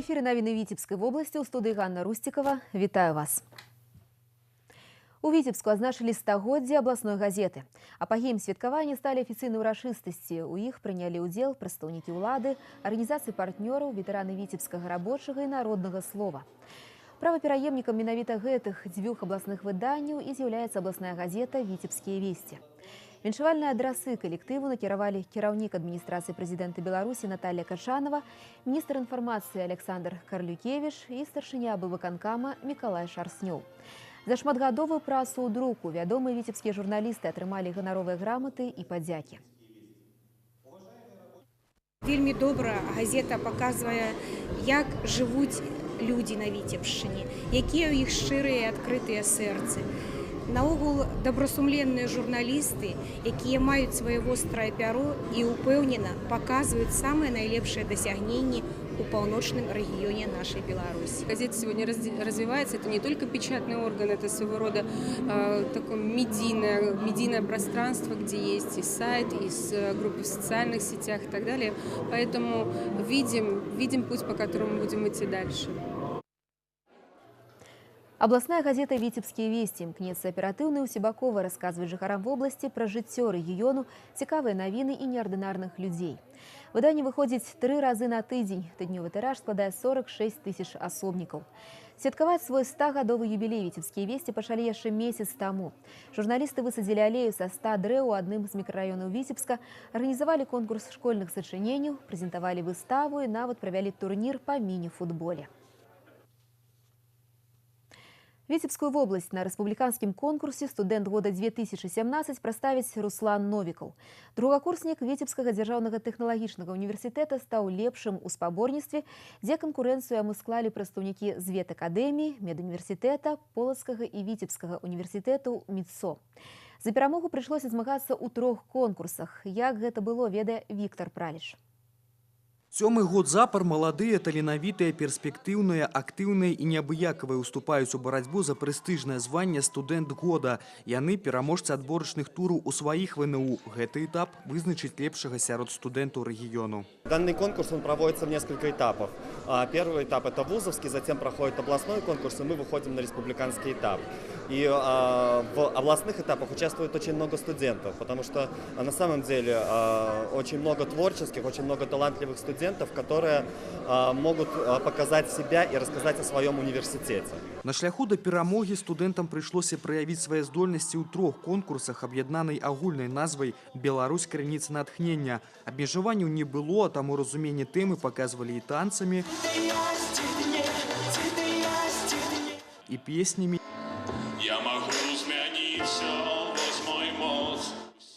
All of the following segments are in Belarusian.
Эфіры навіны Віцебскай вобласці, ў студыі Ганна Русцікава. Вітаю вас. У Віцебску адзначылі стагоддзе абласной газеты. Апагеем святкавання сталі афіцыйныя ўрачыстасці. У іх прынялі ўдзел прадстаўнікі ўлады, арганізацыі партнёраў, ветэраны віцебскага рабочага і народнага слова. Правапераемнікам менавіта гэтых дзвюх абласных выданняў і з'яўляецца абласная газета «Віцебскія весці». Віншавальныя адрасы калектыву накіравалі кіраўнік адміністрацыі прэзідэнта Беларусі Наталья Качанова, міністр інфармацыі Александр Карлюкевич і старшыня аблвыканкама Мікалай Шарснёў. За шматгадовую працу ў друку вядомыя віцебскія журналісты атрымалі ганаровыя граматы і падзякі. Вельмі добра газета паказвае, як жывуць людзі на Віцебшчыне, якія ў іх шчырыя і адкрытыя сэрцы. Наогул добрасумленныя журналісты, якія маюць сваё вострае пяро і ўпэўнена паказваюць самыя найлепшыя дасягненні ў паўночным рэгіёне нашай Беларусі. Газета сегодня развивается, это не только печатный орган, это своего рода такое медийное пространство, где есть и сайт, и группы в социальных сетях и так далее. Поэтому видим путь, по которому будем идти дальше. Абласная газета «Віцебскія весці» імкнецца аператыўна і усебакова расказваць жыхарам вобласці пра жыццё рэгіёну, цікавыя навіны і неардынарных людзей. Выданне выходзіць 3 разы на тыдзень. Тыднёвы тыраж складае 46 тысяч асобнікаў. Святкаваць свой 100-гадовы юбілей «Віцебскія весці» пачалі яшчэ месяц таму. Журналісты высадзілі алею са 100 дрэў у адным з мікрараёнаў Віцебска, арганізавалі конкурс школьных сачыненняў, прэзентавалі выставу і нават правялі турнір па міні-футболе. Віцебскую вобласць на рэспубліканскім конкурсе «Студэнт года 2017» прадставіць Руслан Новікаў. Другакурснік Віцебскага дзяржаўнага тэхналагічнага універсітэта стаў лепшым у спаборніцтве, дзе канкурэнцыю яму склалі прадстаўнікі з ветакадэміі, медуніверсітэта, Полацкага і Віцебскага універсітэтаў МІТСО. За перамогу прыйшлося змагацца ў трох конкурсах. Як гэта было, ведае Віктор Праліч. Сёмы год запар маладыя, таленавітыя, перспектыўныя, актыўныя і неабыякавыя ўступаюць у барацьбу за прэстыжнае званне «Студэнт года». Яны пераможцы адборачных тураў у сваіх ВНУ. Гэты этап вызначыць лепшага сярод студэнтаў рэгіёну. Данный конкурс, он проводится в несколько этапов. Первый этап – это вузовский, затем проходит областной конкурс, и мы выходим на республиканский этап. И в областных этапах участвует очень много студентов, потому что на самом деле очень много творческих, очень много талантливых студентов, которые могут показать себя и рассказать о своем университете. На шляху да перамогі студэнтам прыйшлося праявіць свае здольнасці ў трох конкурсах, аб'яднанай агульнай назвай «Беларусь крыніца натхнення». Абмежаванняў не было, а таму разуменне тэмы паказвалі і танцамі, і песнямі, Я могу змяніць всё, вось мой моц.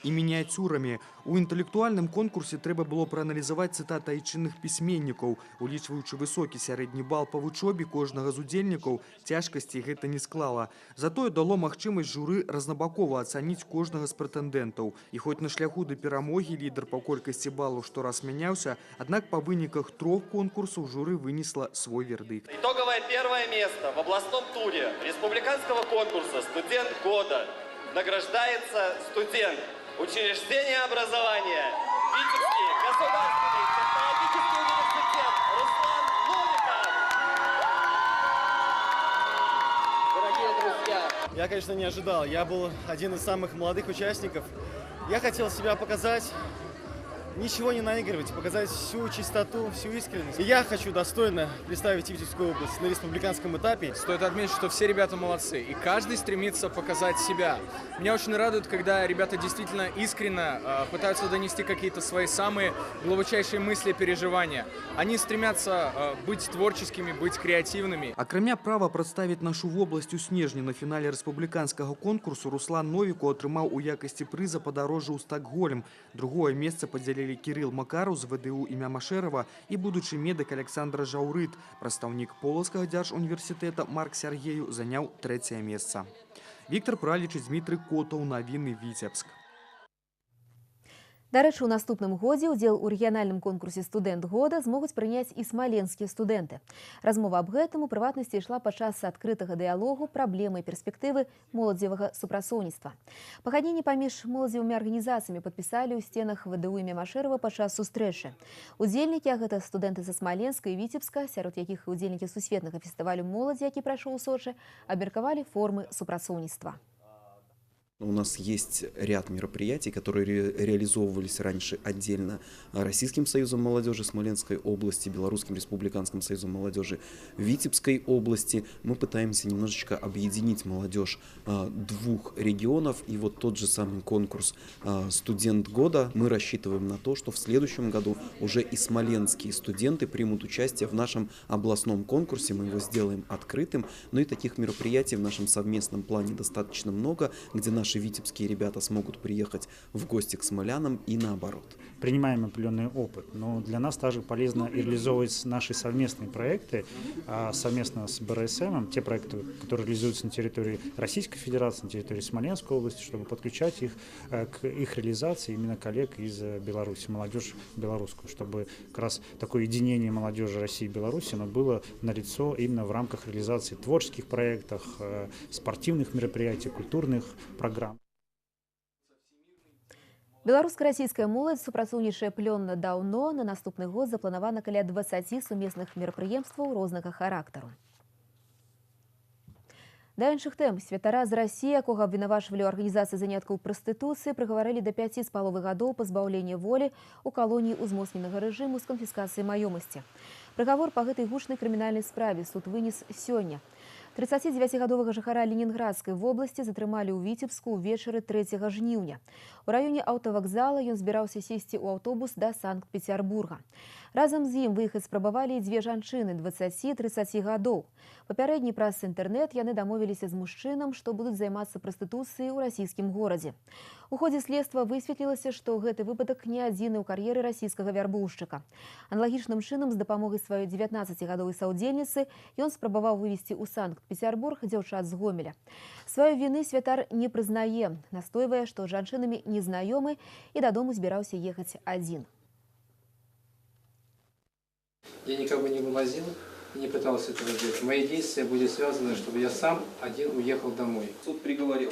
і мініяцюрамі. У інтэлектуальным конкурсе трэба было прааналізаваць цытаты айчынных пісьменнікаў. Улічваючы высокі сярэдні бал па вучобе кожнага з удзельнікаў, цяжкасці гэта не склала. Затое дало магчымасць журы разнабакова ацаніць кожнага з прэтэндэнтаў. І хоць на шляху да перамогі лідар па колькасці балаў штораз мяняўся, аднак па выніках трох конкурсаў журы вынесла свой вердыкт. Итоговое первое место в областном туре республиканского конкурса «Студент года» награждается студент учреждения образования Витебский государственный технологический университет Руслан Новиков. Дорогие друзья, Я, конечно, не ожидал. Я был один из самых молодых участников. Я хотел себя показать, ничего не наигрывать, показать всю чистоту, всю искренность. И я хочу достойно представить Витебскую область на республиканском этапе. Стоит отметить, что все ребята молодцы, и каждый стремится показать себя. Меня очень радует, когда ребята действительно искренне пытаются донести какие-то свои самые глубочайшие мысли, переживания. Они стремятся быть творческими, быть креативными. Акрамя права прадставіць нашу вобласць у снежні на фінале рэспубліканскага конкурсу, Руслан Новікаў атрымаў у якасці прыза падарожжа ў Стакгольм. Другое месца падзялілі Кірыл Макараў з ВДУ імя Машэрава і будучы медык Александра Жаўрыт. Прадстаўнік Полацкага дзяржуніверсітэта Марк Сяргею заняў трэцяе месца. Віктор Праліч і Дмітрый Котаў, навіны, Віцебск. Дарэчы, у наступным годзе ўдзел у рэгіянальным конкурсе «Студэнт года» змогуць прыняць і смаленскія студэнты. Размова аб гэтым у прыватнасці ішла падчас адкрытага дыялогу «Праблемы і перспектывы моладзевага супрацоўніцтва». Пагадненне паміж моладзевымі арганізацыямі падпісалі ў сценах ВДУ імя Машэрава падчас сустрэчы. Удзельнікі, а гэта студэнты са Смаленска і Віцебска, сярод якіх і удзельнікі сусветнага фестывалю моладзі, які прайшоў у Сочы, абмеркавалі формы супрацоўніцтва. У нас есть ряд мероприятий, которые реализовывались раньше отдельно Российским союзом молодежи Смоленской области, Белорусским республиканским союзом молодежи Витебской области. Мы пытаемся немножечко объединить молодежь двух регионов. И вот тот же самый конкурс «Студент года» мы рассчитываем на то, что в следующем году уже и смоленские студенты примут участие в нашем областном конкурсе. Мы его сделаем открытым. Но и таких мероприятий в нашем совместном плане достаточно много, где наши витебские ребята смогут приехать в гости к смолянам и наоборот. Принимаем определенный опыт, но для нас также полезно и реализовывать наши совместные проекты совместно с БРСМ, те проекты, которые реализуются на территории Российской Федерации, на территории Смоленской области, чтобы подключать их к их реализации именно коллег из Беларуси, молодежь белорусскую, чтобы как раз такое единение молодежи России и Беларуси, оно было налицо именно в рамках реализации творческих проектов, спортивных мероприятий, культурных программ. Беларуска-расійская моладзь супрацоўнічае плённа даўно. На наступны год запланавана каля 20 сумесных мерапрыемстваў рознага характару. Да іншых тэм. Святара з Расіі, якога абвінавачвалі ў арганізацыі заняткаў прастытуцыі, прыгаварылі да 5,5 гадоў пазбаўлення волі ў калоніі ўзмоцненага рэжыму з канфіскацыяй маёмасці. Прыгавор па гэтай гучнай крымінальнай справе суд вынес сёння. 39-гадовага жыхара Ленінградскай вобласці затрымалі ў Віцебску ўвечары 3 жніўня. У раёне аўтавакзала ён збіраўся сесці ў аўтобус да Санкт-Пецярбурга. Разам з ім выехаць спрабавалі і дзве жанчыны 20-30 гадоў. Папярэдні праз інтэрнэт яны дамовіліся з мужчынам, што будуць займацца прастытуцыяй ў расійскім горадзе. У ходзе следства высветлілася, што гэты выпадак не адзіны ў кар'еры расійскага вярбоўшчыка. Аналагічным чынам з дапамогай сваёй 19-гадовай саўдзельніцы ён спрабаваў вывесці ў Санкт-Пецярбург дзяўчат з Гомеля. Сваёй віны святар не прызнае, настойвае, што з жанчынамі незнаёмы і дадому збіраўся ехаць адзін. Я никого не вывозил и не пытался этого сделать. Мои действия были связаны, чтобы я сам один уехал домой. Суд приговорил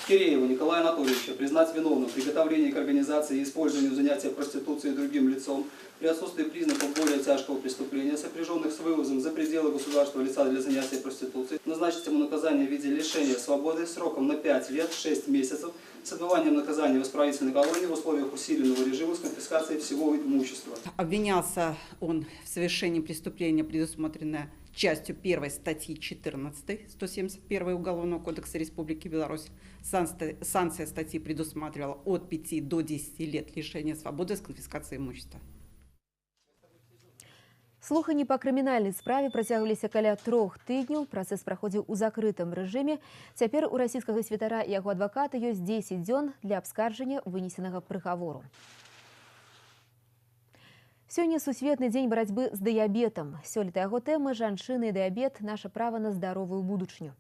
Киреева Николая Анатольевича признать виновным в приготовлении к организации и использованию занятия проституцией другим лицом при отсутствии признаков более тяжкого преступления, сопряженных с вывозом за пределы государства лица для занятия проституцией, назначить ему наказание в виде лишения свободы сроком на 5 лет 6 месяцев с отбыванием наказания в исправительной колонии в условиях усиленного режима с конфискацией всего имущества. Обвинялся он в совершении преступления, предусмотренное частью 1 статьи 14 171 Уголовного кодекса Республики Беларусь. Санкция статьи предусматривала от 5 до 10 лет лишения свободы с конфискацией имущества. Слуханні па крымінальнай справе працягваліся каля 3 тыдняў. Працэс праходзіў у закрытым рэжыме. Цяпер у расійскага святара і яго адваката ёсць 10 дзён для абскарджання вынесенага прыгавору. Сёння сусветны дзень барацьбы з дыябетам. Сёлета яго тэма «Жанчыны і дыябет. Наша права на здаровую будучыню».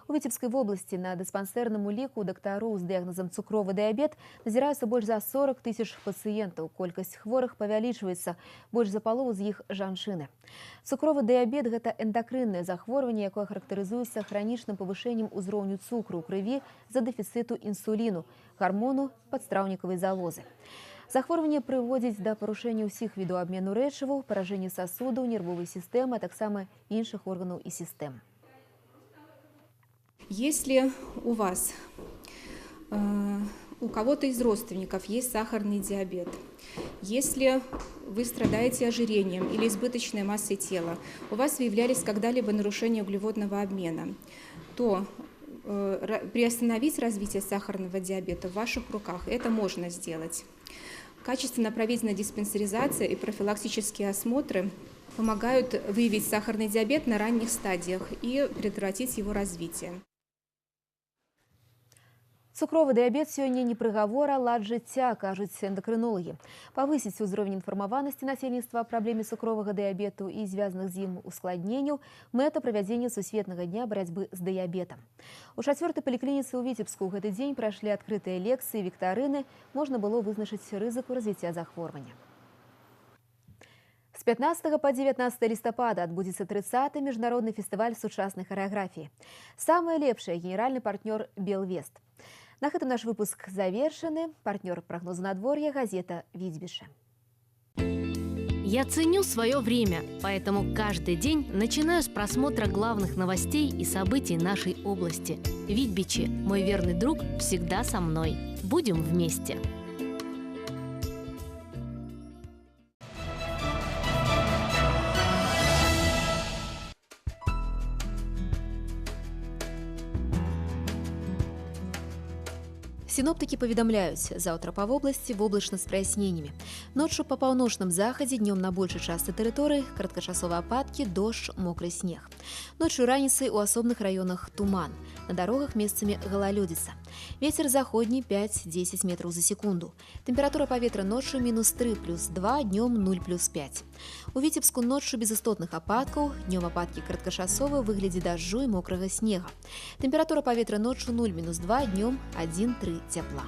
У Віцебскай вобласці на дыспансерным уліку дактароў з дыягназам цукровы дыябет назіраюцца больш за 40 тысяч пацыентаў. Колькасць хворых павялічваецца, больш за палову з іх жанчыны. Цукровы дыябет – гэта эндакрыннае захворванне, якое характарызуецца хранічным павышэннем узроўню цукру ў крыві з-за дэфіцыту інсуліну, гармону падстраўнікавай залозы. Захворванне прыводзіць да парушэння ўсіх відаў абмену рэчываў, паражэння сасудаў, нервовай сістэмы, а таксама іншых органаў і сістэм. Если у вас, у кого-то из родственников есть сахарный диабет, если вы страдаете ожирением или избыточной массой тела, у вас выявлялись когда-либо нарушения углеводного обмена, то приостановить развитие сахарного диабета в ваших руках это можно сделать. Качественно проведенная диспансеризация и профилактические осмотры помогают выявить сахарный диабет на ранних стадиях и предотвратить его развитие. Цукровы дыябет сёння не прыгавор, а лад жыцця, кажуць эндакрынолагі. Павысіць узровень інфармаванасці насельніцтва аб праблеме цукровага дыябету і звязаных з ім ускладненняў мэта правядзення сусветнага дня барацьбы з дыябетам. У чацвёртай паліклініцы ў Віцебску ў гэты дзень прайшлі адкрытыя лекцыі, віктарыны, можна было вызначыць рызыку развіцця захворвання. С 15 по 19 лістапада адбудзецца 30-ы міжнародны фестываль сучаснай харэаграфіі. Самае лепшае генеральны партнёр «Белвест». На гэтым наш выпуск завершаны. Партнёр прагноза надвор'я газета «Віцьбішы». Я ценю свое время, поэтому каждый день начинаю с просмотра главных новостей и событий нашей области. Витьбичи, мой верный друг, всегда со мной. Будем вместе. Сіноптыкі паведамляюць, заўтра па вобласці воблачна з праясненнямі. Ноччу па паўночным захадзе, днём на большай частцы тэрыторыі кароткачасовыя ападкі, дождж, мокры снег. Ноччу і раніцай у асобных раёнах туман. На дарогах месцамі галалёдзіца. Вецер заходні 5-10 метраў за секунду. Тэмпература паветра ноччу -3 плюс 2, днём 0 плюс 5. У Віцебску ноччу без істотных ападкаў, днём ападкі кароткачасовыя ў выглядзе дажджу і мокрага снега. Тэмпература паветра ноччу 0 -2, днём 1-3 цяпла.